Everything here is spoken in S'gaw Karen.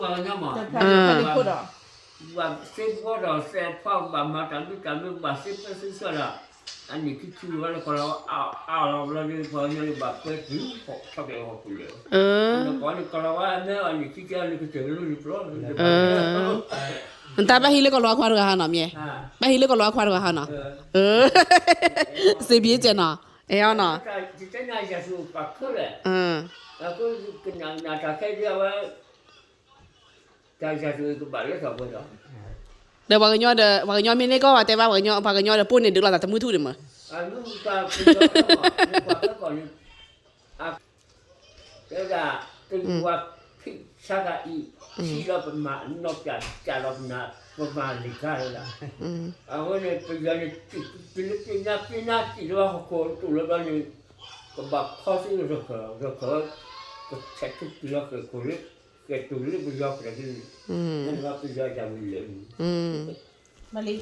မး, ဘၣ်စ့ဘီဒီးစဲးဖီ ဘၣ်မၤတၢ်မ့ၢ်တၢ်မ့ၢ် ဘၣ်စ့ပၢဆှၢဆှၢဒီး အနံၣ်ခံဆံဝဲလၢကီၢ်လီၤဝါ အါလီၤဘျီဒီး ပှၤကညီန့ၣ်ဘၣ်ပၢတုၤ ဆီၣ်ကဲးဟီၣ်ခိၣ်လၢာ်, နကီၢ်န့ၣ်ကီၢ်လီၤဝါ အမ့ၢ်အနံၣ်ခံဆံအနံၣ်ကတၢၢ်လၢနပျီ နတၢ်ဘၣ်ဟံးလၢကီၢ်လီၤဝါခွါတဂၤဟါနီၤမ့ၢ်, ဘၣ်ဟံးလၢကီၢ်လီၤဝါခွါတဂၤဟါနီၤ, စ့ဘံကဲနီၤ, အဲၣ်အီၤနီၤ, ယတဲနၤယၤစူၤပာ်ခၢလဲၣ်, အဃိကနၣ်နၢ်တၢ်ခဲဒ်အဝဲ တၢ်ယၤစူၤကဘၣ်လၢထီၣ်ပှဲၤဒီး, ဒီးပှၤကညီဒီး ပှၤကညီမ့ၢ်န့ၢ်ကီၢ်ဘၣ်တဲဘၣ် ပှၤကညီ ပှၤကညီဒီးပိၢ်န့ၣ်ဒုးလိာ်သးတမုၢ်ထူၣ်န့ၣ်မး, အမ့ၢ်ပှၤကညီမ့ၢ်ပှၤကညီန့ၣ် တဲဒၣ် တယွၤဖံးဆါတၢ်အံၤ ဆံးလီၤပမၤနီၢ်ပၠး ကးလီၤပနၢ် ပမၤလံာ်ခါလၢဒၣ်, အဃိန့ၣ် ပယီၤန့ၣ် တုၤလၢပျ့ၤနါပျ့ၤနါစံးလၢဟီၣ်ခိၣ်တူၢ်လၢဘျီန့ၣ် ကဘၣ်ခီဆူရခၢၣ် ရခၢၣ် ကဆဲးထူၣ်တုၤလီၤဃဲၢ်ခိၣ်လၢ ဃဲၢ်တူၢ်လၢပယီၤဃဲၢ်န့ၣ်, ပယီၤတၢ်ဝံၤလၢာ်န့ၣ်, မလံ